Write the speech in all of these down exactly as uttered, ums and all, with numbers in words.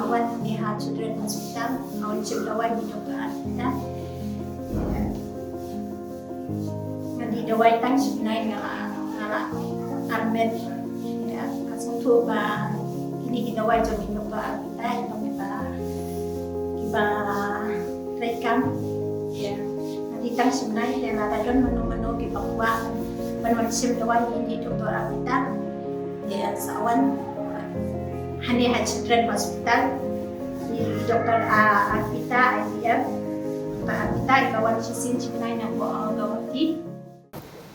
Wan ni ha Children Hospital, nga wan shim dawai na i Doktor Arpita. Nga dei dawai tang shi bnai nga la, nga la armet. Ïa, nga sngewthuh ba kine ki dawai jong i Doktor Arpita, i Doktor ba, kiba treikam. Ïa, nga dei tang shi bnai, ïa, lada don mano mano kiba kwah ban wan shim dawai na i Doktor Arpita. Ïa, sa wan hangne ha Children Hospital. I Doktor, ah, Arpita, I V F. Doktor Arpita, i ka wan shisien shi bnai na Guwahati.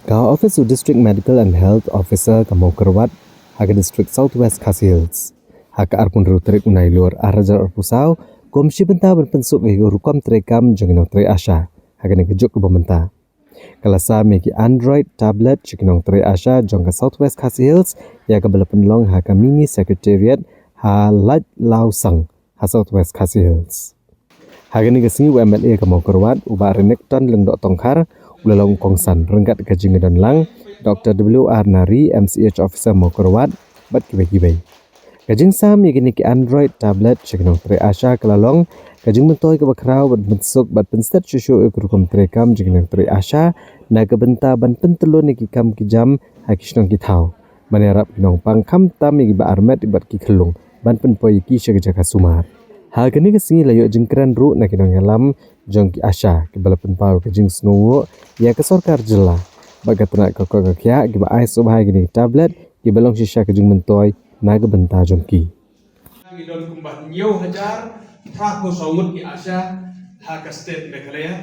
Ka office u District Medical and Health Officer ka Mawkyrwat ha ka District South West Khasi Hills. Ha ka arphew hynriew tarik u Nailur ar hajar arphew saw, kum shi bynta ban pynsuk ïa ka rukom treikam jong ki nongtrei ASHA ha kane ka juk kaba mynta. Ka la sam ïa ki Android tablet sha ki nongtrei ASHA jong ka South West Khasi Hills, ïa kaba la pynlong ha ka Mini Secretariat ha Laitlawsang ha South West Khasi Hills. Ha kane ka sngi u M L A ka Mawkyrwat, u Bah Renikton Lyngdoh Tongkhar, u la long kongsan ryngkat ka jingdon lang Doktor W R Nari, M C H Officer Mawkyrwat, bad kiwei kiwei. Ka jingsam ïa kine ki Android tablet sha ki nongtrei ASHA ka la long ka jingmyntoi kaba khraw ban pynsuk bad pynstet shuh shuh ïa ka rukom treikam jong ki nongtrei ASHA na ka bynta ban pyntyllun ïa ki kam ki jam ha ki shnong ki thaw, ban ïarap ki nongpang khamtam ïa kiba armet bad ki khyllung ban pynpoi ïa ki sha ka jaka sumar. Ha kane ka sngi la ïoh jingkren ruh na ki nongïalam jong ki ASHA kiba la pynpaw ka jingsngewnguh ïa ka sorkar jylla bad ka tnat ka koit ka khiah kiba ai sngewbha ïa kine ki tablet kiba long shisha ka jingmyntoi na ka bynta jong ki. Ngi don kumba hynñiew hajar phra phew saw ngut ki ASHA ha ka state Meghalaya.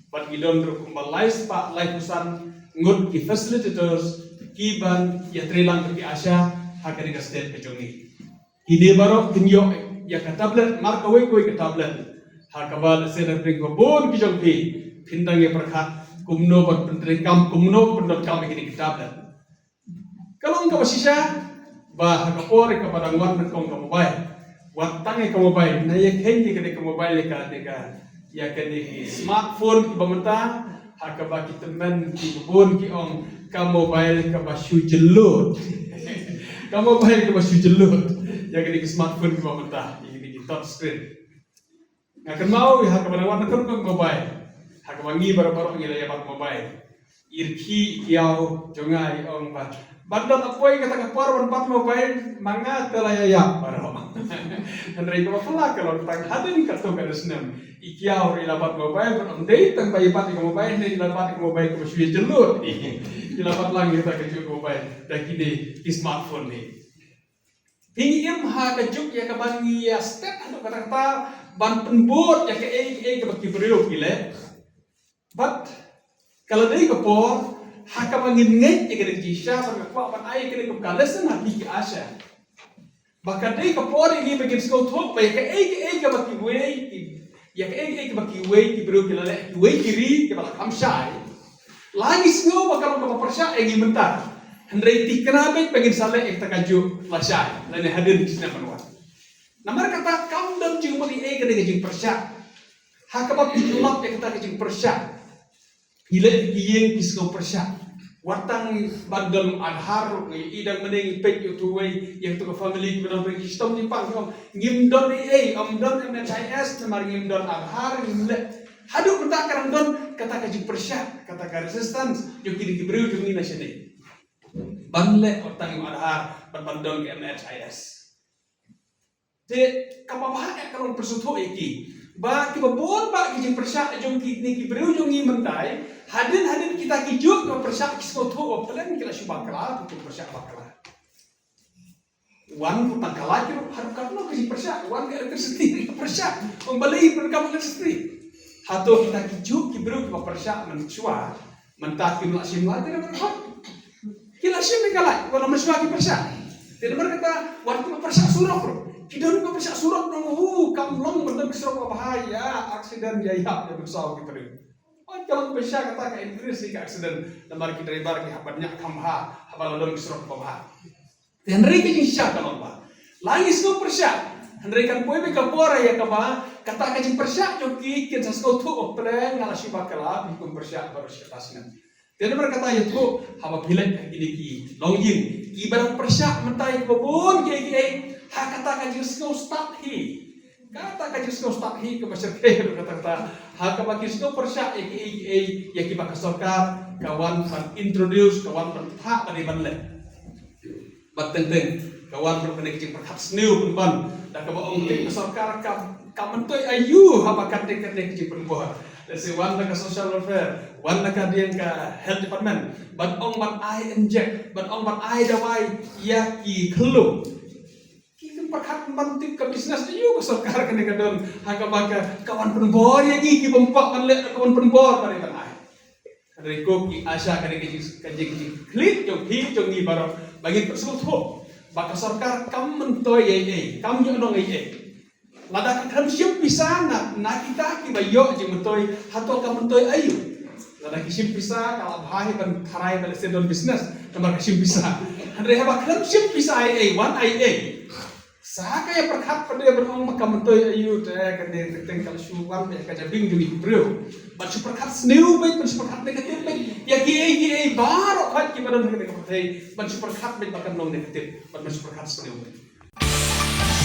Bad ngi don ruh kumba lai spah laiphew san ngut ki facilitators kiban ïatreilang bad ki ASHA ha kane ka state ka jong ngi. Kine baroh kin ïoh ïa ka tablet, mar kawei kawei ka tablet. Ha kaba lehse na pdeng ba bun ki jong phi phin dang ïa pyrkhat kumno ban pyntreikam, kumno ban pyndonkam ïa kine ki tablet. Ka long kaba shisha ba ha ka por ïa kaba dang wan nyngkong ka mobile, wat tang ïa ka mobile, na ïa khein ïa kane ka mobile, ïa kane ka, ïa kane ka smartphone kiba mynta, ha kaba ki tymmen kiba bun ki ong ka mobile kaba shu jyllud. Ka mobile kaba shu jyllud. Ïa kane ka smartphone kiba mynta, ïa kane ka touch screen. Nga kynmaw ïa ha kaba dang wan nyngkong ka mobile, ha kaba ngi baroh baroh ngi la ïa bat mobile. I rkhie i kiaw jong nga i ong ba ban da la poi kata ka por ban bat mobile, ma nga te la ïa ïap baroh. Hynrei kaba phylla ka long tang hadien katto katne snem, i kiaw ruh i la bat mobile, bad ym dei tang ba i bat ïa ka mobile, hynrei i la bat ïa ka mobile kaba shu ïa jyllud. I la bat lang ïa kata ka juk mobile da kine ki smartphone ne. Phi ngi im ha ka juk ïa kaba ngi ïa step haduh katta katta ban pynbud ïa kaei kaei kaba ki briew ki leh. Bad ka la dei ka por ha kaba ngin ngeit ïa ka jingshisha, bad nga kwah ban ai ïa ka dei ka lesson ha phi ki ASHA, ba ka dei ka por ïa ngi ba ngin sngewthuh ba ïa kaei kaei kaba kiwei ki, ïa kaei kaei kaba kiwei ki briew ki la leh, kiwei ki ri kiba la kham shai, la ngi sngew ba ka long kaba pyrshah ïa ngi mynta. Hynrei thikna beit ba ngin sa leh ïa kata kajuh lashai lane hadien ki snem ban wan. Namar kata kam don jingmut ei ei ka dei ka jingpyrshah. Ha kaba phi lap ïa kata ka jingpyrshah, ngi leh ki ïing ki sngew pyrshah. Wat tang ban don Aadhaar ruh, ngi i dang mynne ngi peit ïa utu uwei, ïa utu ka family kiba don, ki shitom jingpang, ki ong ngim don ei ei, ym don M H I S namar ngim don Aadhaar, ngim leh. Haduh mynta ka dang don kata ka jingpyrshah, kata ka resistance jong kine ki briew jong ngi na shane ban leh wat tang ïa u Aadhaar bad ban don ka M H I S. Te kaba bha eh ka long pyrsngewthuh ïa ki ba kiba bun bah ki jingpyrshah jong kine ki briew jong ngi mynta, hadien hadien kita ki juk kiba pyrshah ki sngewthuh ba pynlong ki la shu bakla, ki pyrshah bakla. Wan ruh tang ka light ruh haduh katno ka jingpyrshah, wan ka electricity ka pyrshah, ym balei pyndonkam electricity. Hato kita ki juk ki briew kiba pyrshah mynshuwa mynta kim lah shim light ne em? Ki la shim ne ka light, wat la mynshuwa ki pyrshah. Te namar kata wat kiba pyrshah surok ruh, ki don kiba pyrshah surok ruh, hu kam long ban don ki surok ba bha, ïa accident, ïa ïap, ïa mynsaw ki briew. Wat ka long pyrshah kata ka increase ïa ka accident namar ki driver ki hap ban ñiah kham bha haba la don ki surok ba bha. Te hynrei ka jingshisha ka long ba la ngi sngew pyrshah, hynrei kan poi beit ka por ïa kaba kata ka jingpyrshah jong ki kin sa sngewthuh ba pynlong nga la shu bakla, phi kum pyrshah baroh shi katta snem. Te namar kata ïathuh haba phi leit ha kine ki longïing kiba dang pyrshah mynta ïa kiba bun kiei kiei, Ha kata ka jingsngew stad hi. Kata ka jingsngew stad hi kaba shyrkhei ruh kata kata. Ha kaba ki sngew pyrshah ïa kiei kiei ïa kiba ka sorkar ka wan ban introduce, ka wan ban phah ba dei ban leh. Bad teng teng ka wan ruh kane ka jingpyrkhat sniew pynban da kaba ong te ka sorkar ka, ka myntoi aïu haba katne katne ka jingpynbor. Lehse wan na ka social welfare, wan na ka dieng ka health department, ban ong ban ai inject, ban ong ban ai dawai ïa ki khyllung. Ki kin pyrkhat ban tip ka business aïu ka sorkar kane ka don ha kaba ka, ka wan pynbor ïa ngi ki bym pat ban leh, ka wan pynbor ba dei ban ai. Hynrei ko ki ASHA kane ka jing, ka jing, ka jingklik jong phi jong ngi baroh ba ngin pynsngewthuh ba ka sorkar kam myntoi ei ei, kam ïoh nong ei ei. Lada ka khlem shim pisa na, na kita kiba ïoh jingmyntoi, hato ka myntoi aïu? Lada ki shim pisa ka la bha hi ban tharai ba lehse don business namar ka shim pisa. Hynrei haba khlem shim pisa ei ei, wan ei ei. Sa ka ïa pyrkhat pat de ban ong ba ka myntoi aïu te, kane ka teng ka la shu wan beit ka jabieng jong ngi ki briew. Ban shu pyrkhat sniew beit, ban shu pyrkhat negative beit ïa kiei kiei baroh pat kiba don ha kane ka pyrthei. Ban shu pyrkhat beit ba kan long negative, ban, ban shu pyrkhat sniew beit.